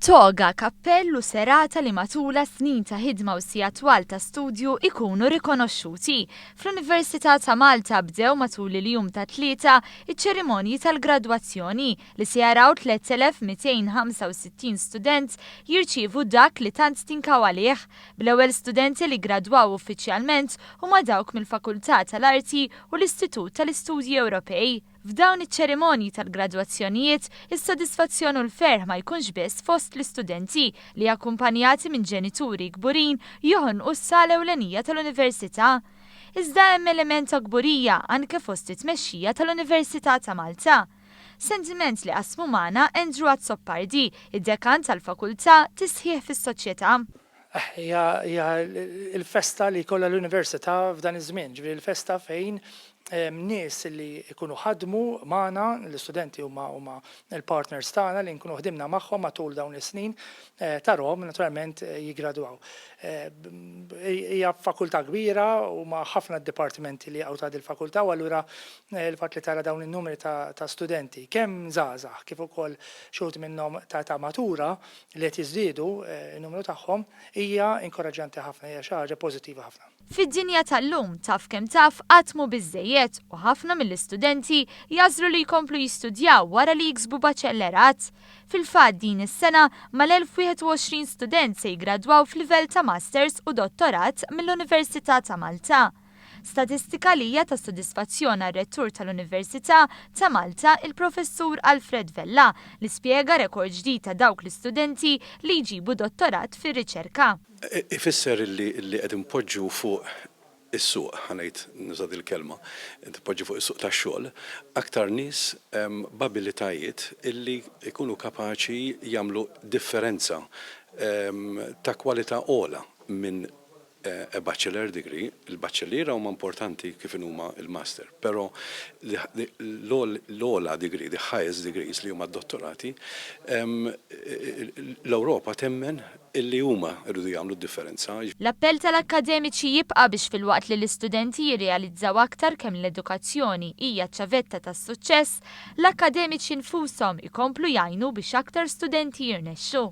Toga, kappell u serata li matulha snin ta' ħidma u sigħat twal ta' studju jkunu rikonoxxuti. Fl-Università ta' Malta bdew matul il-jum tat-Tlieta iċ-ċerimonji tal-gradwazzjoni li se jaraw 3,265 student jirċievu dak li tant stinkaw għalih, bl-ewwel studenti li ggradwaw uffiċjalment huma dawk mill-Fakultà tal-Arti u l-Istitut tal-Istudji Ewropej. F'dawn iċ-ċerimonji tal-gradwazzjonijiet, is-sodisfazzjon u l-ferħ ma jkunx biss fost l-istudenti li akkumpanjati minn ġenituri kburin joħonqu s-sala ewlenija tal-Università. Iżda hemm element ta' kburija anke fost it-tmexxija tal-Università ta' Malta. Sentiment li qasmu magħna Andrew Azzopardi, id-Dekan tal-Fakultà Tisħiħ fis-Soċjetà. Hija l-festa li jkollha l-Università f'dan iż-żmien, ġifieri l-festa fejn nies li jkunu ħadmu magħna, l-istudenti huma huma l-partners tagħna li nkunu ħdimna magħhom matul dawn is-snin, tarahom naturalment jiggradwaw. Hija fakultà kbira, huma ħafna d-dipartimenti li jaqgħu taħt il-fakultà u allura l-fatt li tara dawn in-numri ta' studenti, kemm żgħażagħ kif ukoll xi wħud minnhom ta' età matura, li qed jiżdiedu n-numru tagħhom hija inkoraġġanti ħafna, hija xi ħaġa pożittiva ħafna. Fid-dinja tal-lum, taf kemm taf qatt mhu biżżejjed u ħafna mill-istudenti jagħżlu li jkomplu jistudjaw wara li jiksbu baċellerat. Fil-fatt din is-sena, mal-1,021 student se jiggradwaw f'livell ta' Masters u Dottorat mill-Università ta' Malta. Statistika li hija ta' sodisfazzjon għar-Rettur tal-Università ta' Malta, il-Professur Alfred Vella, li spjega rekord ġdid ta' dawk l-istudenti li jġibu dottorat fir-riċerka. Ifisser illi qed inpoġġu fuq is-suq, ħa ngħid nuża dil-kelma, qed inpoġġu fuq is-suq tax-xogħol aktar nies b'abilitajiet illi jkunu kapaċi jagħmlu differenza ta' kwalità ogħla minn a bachelor degree, il-baċelliera huma importanti kif inhuma l-master, però l-ogħla degree, the highest degrees li huma d-dottorati, l-Ewropa temmen illi huma jridu jagħmlu d-differenza. L-appell tal-akkademiċi jibqa' biex filwaqt li l-istudenti jirrealizzaw aktar kemm l-edukazzjoni hija ċ-ċavetta tas-suċċess, l-akkademiċi nfushom ikomplu jgħinu biex aktar studenti jirnexxu.